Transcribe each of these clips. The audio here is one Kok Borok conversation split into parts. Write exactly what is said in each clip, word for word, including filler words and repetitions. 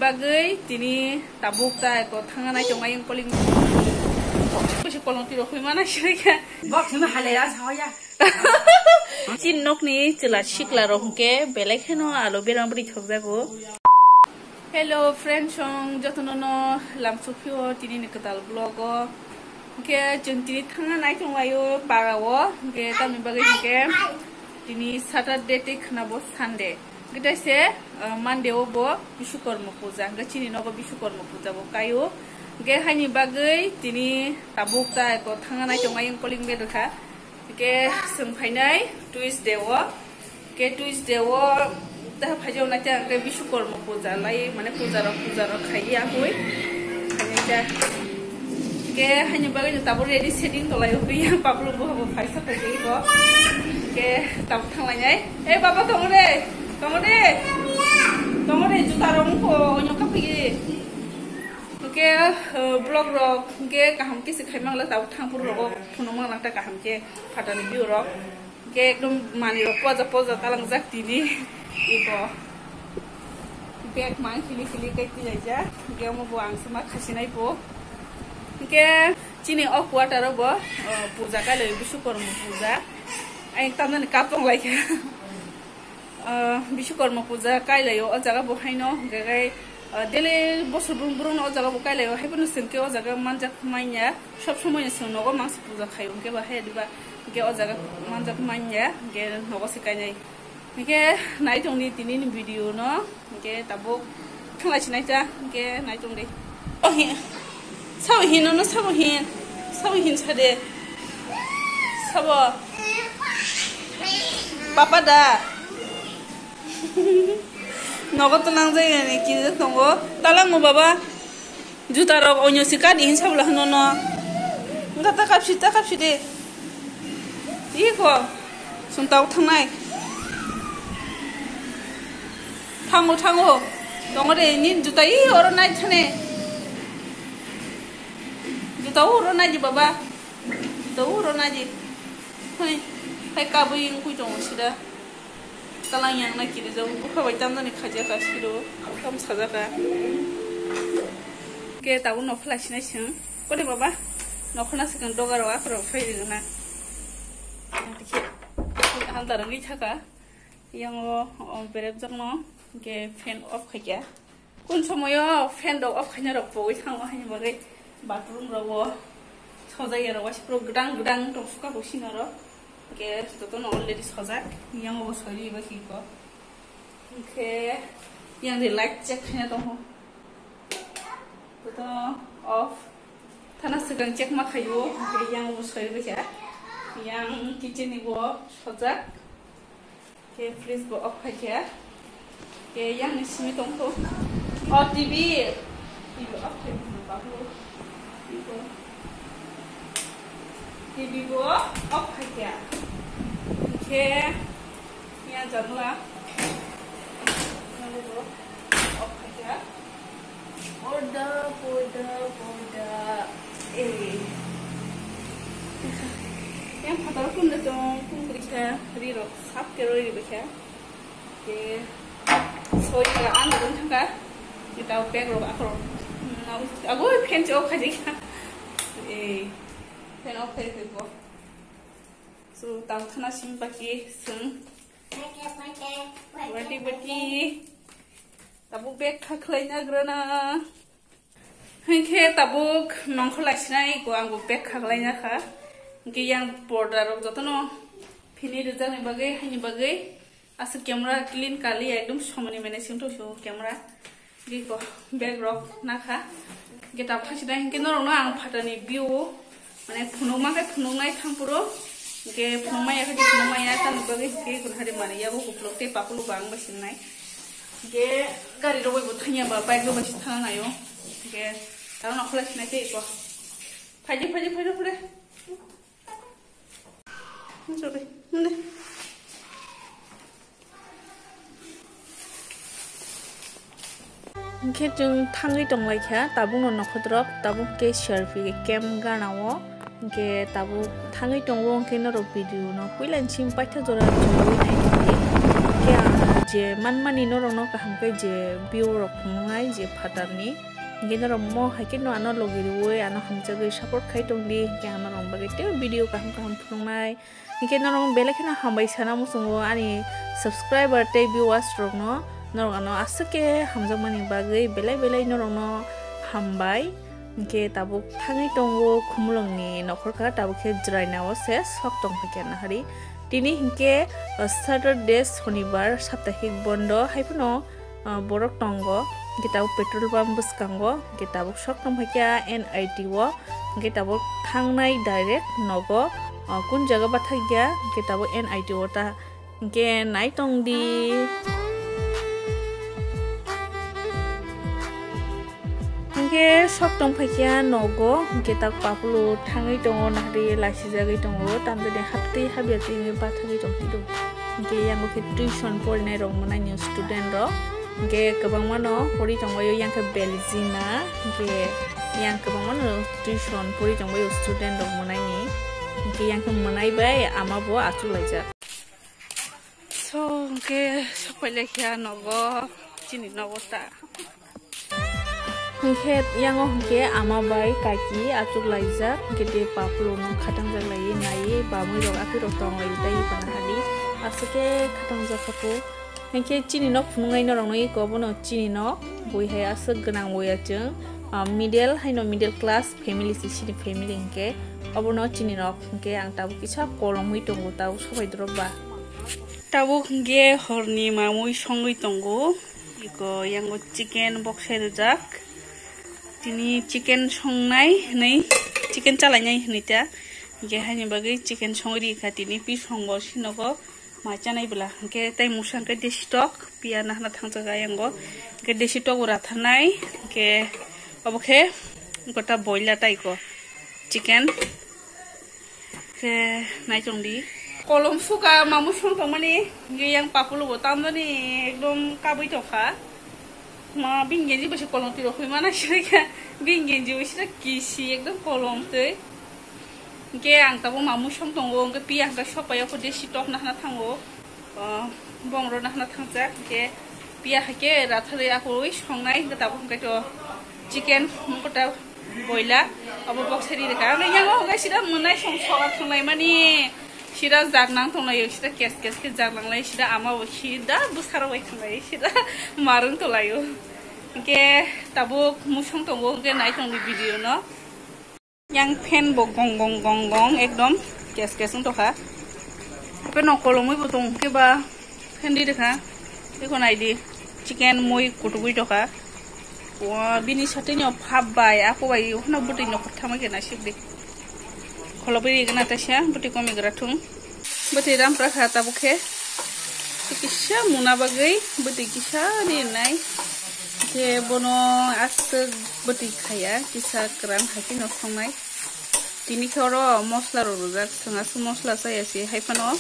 Bagwi tini tabuk ta eko thangna nai tongo ayang koling. Kusi kolong tiro khui mana sini khe. Bok thima hale ya, sao ya. Chin nokni chwla sikla rok hwnkhe belai kheno alo berang bwrwi thokjago. Hello friends, song jotono no lamsukphio tini ni kwtal vlog o. Hwnkhe chwng tini thangna nai tonglaio para o. Hwnkhe tamni bagwi hwnkhe tini Saturday tei khwnabo Sunday. Hwnkhe tei se, ah, Monday o bo Bishukormo puja. Hwnkhe chini nogo Bishukormo puja bo kaio. Hwnkhe haini bagwi tini tabuk ta eko thangna nai tongo ayang koling bedokha. Hwnkhe chwng phainai Tuesday o. Hwnkhe Tuesday o ta phaijak nai ta hwnkhe Bishukormo puja lai, mane puja rok, puja rok khai ya hui. Hwnkhe, hwnkhe haini bagwi no tabuk ready setting tolai hui ya, paplu bo bo phaisa phaijak iko. Hwnkhe tabuk thanglainai. Ei baba, tongo de, tongo de, tongo de, juta rok wngkho, oino kaphaigi. Hwnkhe, uh, vlog rok hwnkhe kaham khe se khaimang le tabuk thangphuru rogo phunukmang lang ta kaham khe phatani view rok. Hwnkhe ekdom manwi rok poja poja talangjak tini iko. Bag mang khili khili kai tilaijak. Hwnkhe omo bo ang se ma khasinai bo. Hwnkhe chini o quarter o bo, uh, puja kailai Bishukormo puja. Ayang tamjani kap tonglaikha. Ah, Bishukorma puja kailaio o jaga bo haino, hwnkhe kai, ah, daily bosor brum brumno o jaga bo kailaio, haiphano chwng khe o jaga manjak manya, sob somoino chwng nogo mangsa puja khaio, hwnkhe ba hai diba, hwnkhe o jaga manjak manya, hwnkhe nogo se kainai. Hwnkhe nai tongdi tini ni video no, hwnkhe tabuk thanglaisi nai ta, hwnkhe nai tongdi. O hi, sabo hin, ono sabo hin, sabo hin sade. Sabo. Papa da. Nogo to nang jai ni kiri tongo. Talang mo baba. Juta rok onyo si kani hin sabo la hano no. Enggak ta kapsi, ta kapsi de. Iko. Sung tau thangnai. Thango, thango. Tongo de, nin juta i oro nai thane. Juta oro nai di baba. Juta oro nai di. Hai, hai kabui wngkui tongo sida. Talang yang nai kiri jago. Bukha bai tamjani khaja ka siro. Tam saja ka. Ke tabuk nokhola sinai sing. Kore baba. Nokhola sikang doga rok akhorok sai ringna. Halda rangwi thaka. Yang o, o berep jokno. Ke fan off khaikya. Kun somoyo fan rok off khaina rok pogwi thango haini bagwi bathroom rogo sojak ya rok waisa puro gdang gdang tong suka bo sina rok. Ke jotono already sojak. Yang o sori ba ki ko. Ke yang de light check khaina tongo. Jotono off. Thana swkang check ma khaio. Ke yang o sori ba kya. Yang kitchen ni bo sojak. Ke fridge bo off khai khe. Ke yang ni simi tong kho. O T V. T V off khai khe babu. Ibo. T V bo off khai khe. Ke yang janla. Yang bo off khai khe. Orda, porda, porda. Eh. Yang phatar kun da tong, kun kurikha, ri rok sap ke roi ribakha. Ke soi ka ang dun thangka. Kita bag rok akhor. Ago fan che off khai kha. Eh. Fan off khai ko. So, tang thana sim baki sung. Bati bati. Tabuk bag khaklai na grana. Hinkhe tabuk nongkhor lai sinai ko ang bo bag khaklai na kha. Hinkhe yang porda rok jotono phini rijak ni bagwi, haini bagwi aswk camera clean kali ekdom somoni mene sing to camera. Hinkhe ko bag rok na kha. Hinkhe tabuk thang sinai hinkhe norok no ang phatani view Mane phunukma khe phunuknai thang phuru, hinkhe phunukma ya khe phunukma ya, tamni bagwi hinkhe kun hari mani ya bo kuplok tei pakulo bang bai singnai. Hinkhe gari rok bai bo thangya ba, bike rok bai se thang naio. Hinkhe tamo nokholai sinai tei ko. Phaidi, phaidi, phaidi, phaidi. Sorry. Nde. Hinkhe chwng thangwi tonglaikha tabukno nokhotrok, tabuk khe selfie camp ganao. Hinkhe tabuk thangwi tongo, hinkhe norok video no puila ni simi paitha jora chumui naidi. Hinkhe ang je manmani norokno kaham khe je view rok phunuknai je phatarni. Hinkhe norok mo hai kheno ano logi rwui ano hamjagwi support khai tongdi, hinkhe ang norokni bagwi tei video kaham kaham phunuknai. Hinkhe norok belai kheno hambai sana muchungo ani subscriber tei viewers rokno, norok ano aswk khe hamjakmani bagwi belai belai norokno hambai. Hinkhe tabuk thangwi tongo Khumulwngni nokhorkha, tabuk khe jwrainao se sok tongphaikha nahari. Tini hinkhe, uh, Saturday, Sonibar, saptahik bondo, haiphano, uh, borok tongo. Hinkhe tabuk petrol pump bwskango, hinkhe tabuk sok tongphaikha N I T o, hinkhe tabuk thangnai direct nogo, uh, kun jaga bathakya, hinkhe tabuk N I T o ta. Hinkhe nai tongdi. Hinkhe sok tongphaikha nogo, hinkhe tak papulo thangwi tongo, nahari laisijagwi tongo, tamjani haptwi habya twi wngwi bathagwi tongphio. Hinkhe yango khe tuition porinairok mwnaini student rok, hinkhe kwbangmano pori tongbaio, yang khe Belzina, hinkhe yang kwbangmano tuition pori tongbaio student rok mwnaini, hinkhe yang khe mwnai bai ama bo achuk laijak. So, hwnkhe sokpailaikha nogo, chini nogo ta. Hwnkhe yango hwnkhe ama bai kaki achuk laijak, hwnkhe tei papulono khatangjak laiwi naiwi bamwi rok aphirok tong laiwi tei panahadi aswk khe khatangjak kha po. Hwnkhe chini nok phunuknai norokno eko bono chini nok bui hai aswk gwnang bui achwng, ah, middle haino middle class family se chini family hwnkhe obono chini nok hwnkhe ang tabuk kisa kolomwi tongo tabuk sobai drop ba. Tabuk hwnkhe horni mamui songwi tongo. Iko yango chicken boksai rijak. Tini chicken songnai hwnwi, chicken chalainai hwnwi ta. Hwnkhe haini bagwi chicken songwi rikha tini, pisong bo sinogo mai chanai bwla. Hwnkhe tei musa hwnkhe desi tok, piya nahna thangjak ayango. Hwnkhe desi tok bo ratharnai, hwnkhe obo khe gota boila taiko chicken. Khe naichongdi. Kolom suka mamui song tongmani, hwnkhe yang papulo bo tamjani ekdom kabui tongkha. Ma bini genji bo se kolom twi rok hoi mana sirikha, bini genji bo sira kisi ekdom kolom twi. Hwnkhe ang tabuk mamui song tongo, hwnkhe piya hwnkhe sopai o kho desi tok nahna thango. Ah, bong rok nahna thangjak, hwnkhe piya hai khe ratharwi akhorwi songnai, hwnkhe tabuk hwnkhe to chicken, hwnkhe ta boila, abo boksai ri rwkha. Ang yango hwnkhe sida mwnai song soga thanglaimani, sida jak nang tonglaio, sida kes kes khe jak nanglai, sida ama bo sida bwsarok bai thanglaio, sida marwng tonglaio. Hwnkhe tabuk musong tongo, hwnkhe nai tongdi video no. Yang fan bo gong gong gong gong ekdom kes kes wng tokha. Hape no kolomwi bo tong khe ba fan ri rwkha. Eko nai di chicken mui kutugwi tokha. Wa bini satwi no phap bai apo bai hwnno bwtwi no kotha ma khe naisik di. Kholobwi ri gana taisa bwtwi komi gra thung. Bwtwi rampra kha tabuk khe. Kisa muna bagwi bwtwi kisa rinai. Khe bono aswk bwtwi khaya, kisa kwran hai kheno songnai. Tini khe oro mosla rok rwjak, chwng aswk mosla chaya se hai phano.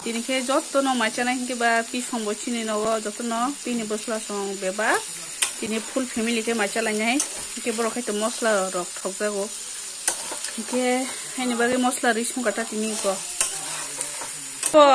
Tini khe jotono mai chanai hinkhe ba pisong bo chini nogo, jotono bini bwsla song bebak. Tini full family khe mai chalainai. Hinkhe borok hai to mosla rok thokjago. Hinkhe haini bagwi mosla ri songkha ta tini ko. Ko.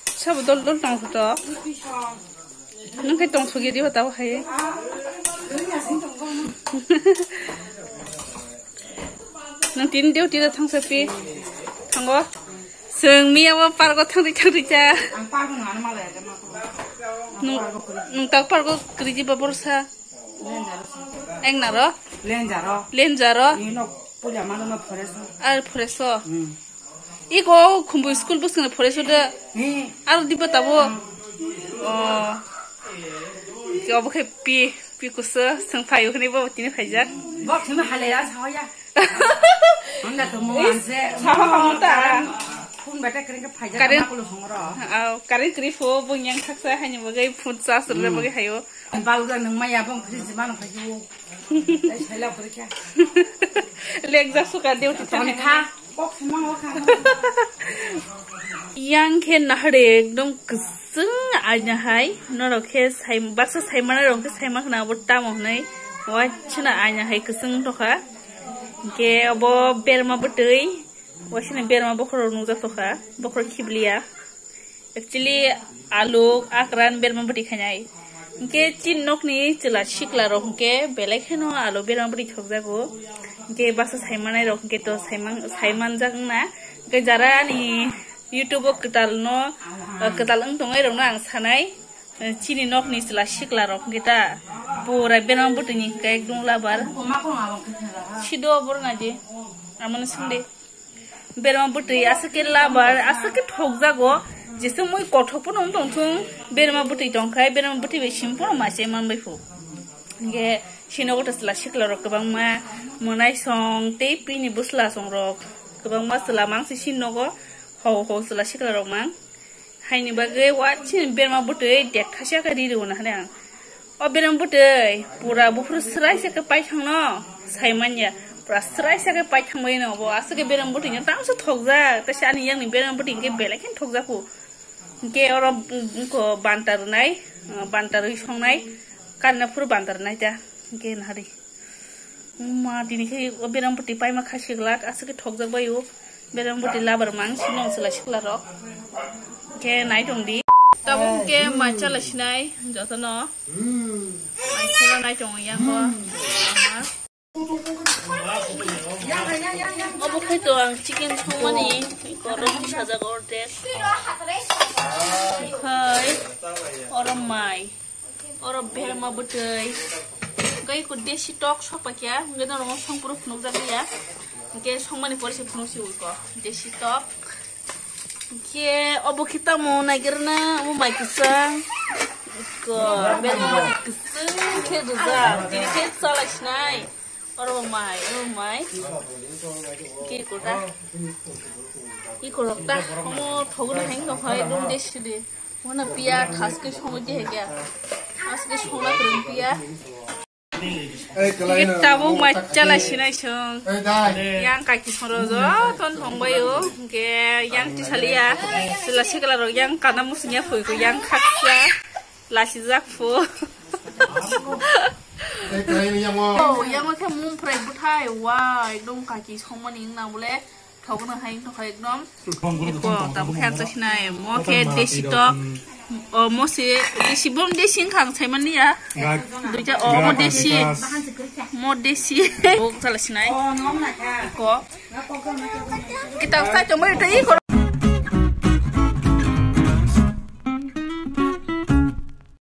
Sabo dol dol tong photo. Nung khe tong sogya di hota hai. Nung tin deu tida thangsa pi. Thango. Seng mi abo pargo thangri thangri cha. Ang pargo nang ano malai ada mako. Nung, nung tak pargo kriji baborsa. Lenjaro. Eng naro? Lenjaro. Lenjaro? Ino puja mano no foreso. Ar foreso? Hmm. Iko khumbu school bwswkno foreso de. Hmm. Ar diba tabo? Hmm. Oh. Ke obo khe pi, pi kuso, seng phayu hwnwi bo tini phaijak. Bo tini halaya sahoya. Honda to mo anse. Saho kamu ta. Phone bete kring ke phaijak. Karen. Kama kulo songro. Au, karen kri pho, bo yang thaksa haini bagwi phone charge rwna bagwi hayo. Balga nang maya bong khri jima no phaji o. Ai sala khri kya. Lek jak suka deu ti thang. Toni kha. Kok sima o kha. Yang khe nahare ekdom kwswng aina hai. Norok khe sai, baksa sai mana rok khe sai ma khna abo tamo hwnwi. Wa china aina hai kwswng tokha. Ke abo berma bwtwi. Wa china berma bokhorok nungjak tokha. Bokhorok khibliya. Chili, alu, akran, berma bwtwi khainai. Hwnkhe chini nokni chwla sikla rok hwnkhe belai kheno alu berma bwtwi thokjago. Hwnkhe baksa saimanai rok hwnkhe to saiman, saimanjak wngna. Hwnkhe jara ani YouTube o kwtal no, kwtal wng tongnai rok no ang sanai. Chini nokni chwla sikla rok hwnkhe ta pura berma bwtwini hwnkhe ekdom labar. Sido borok naidi. Amoni songdi. Berma bwtwi aswk khe labar, aswk khe thokjago. Jesa mui kothok pono wng tongthung, berma bwtwi tongkhai, berma bwtwi bai simi pono machai manbai phu. Hwnkhe sini nogo to chwla sikla rok kwbangma, mwnaisong tei pini bwsla song rok kwbangma chwla mang se sini nogo, hau hau chwla sikla rok mang. Haini bagwi wa chini berma bwtwi dek thasi khe ri rwna hwnwi ang. O berma bwtwi pura buphuru swraisa khe paithangno saimanya. Pura swraisa khe paithangbaino bo. Aswk khe berma bwtwino tangso thokjak. Tei ani yakni berma bwtwi hwnkhe belai kheno thokjakhu. Hwnkhe oro banta rwnai, banta rwi songnai. Karina phuru banta rwnai ta. Hwnkhe nahari. Ma, tini khe o berma bwtwi paima kha siglak, aswk khe thokjak bai o. Berma bwtwi labar mang sino chwla sikla rok. Khe nai tong di. Tabuk khe mai chala sinai jotono. Mai khoro nai tong yang bo. Obo khai to ang chicken songmani, iko roti sajak ordek. Khai oro mai. Oro berma bwtwi. Hwnkhe iko desi tok sokpakya, hwnkhe norok songphuru phunukjak ya. Hwnkhe songmani pore se phunuk si iko desi tok. Hwnkhe obo khe tamo naigirna, omo mai kwchang. Iko berma kwchwng khe rwjak, tini khe chalai sinai. Oro mai, oro mai. Hwnkhe iko ta. Iko rok ta, omo thogno hai wngkha, ekdom desi de. Wana piya thaske songwi di hekya. Thaske songna kwrwng piya. Tabuk mai chala sinai song. Yang kaki soro joton thongbai o. Hwnkhe yang tisaliya. Sila sikla rok yang kana musungya phoi ko yang khaksa. Lasijak phu. Oh, yang khe mung phrai bwthai. Wa, ekdom kaki songmani wngna bole. Thokno hai wngkha ekdom. Iko tabuk khe ang chakhinai. Mo khe desi tok. O mo se desi, bom desi wngkha ang saimani ya. Duita o mo desi. Mo desi. Bo chala sinai. Iko. Kita sai tongbai tei iko.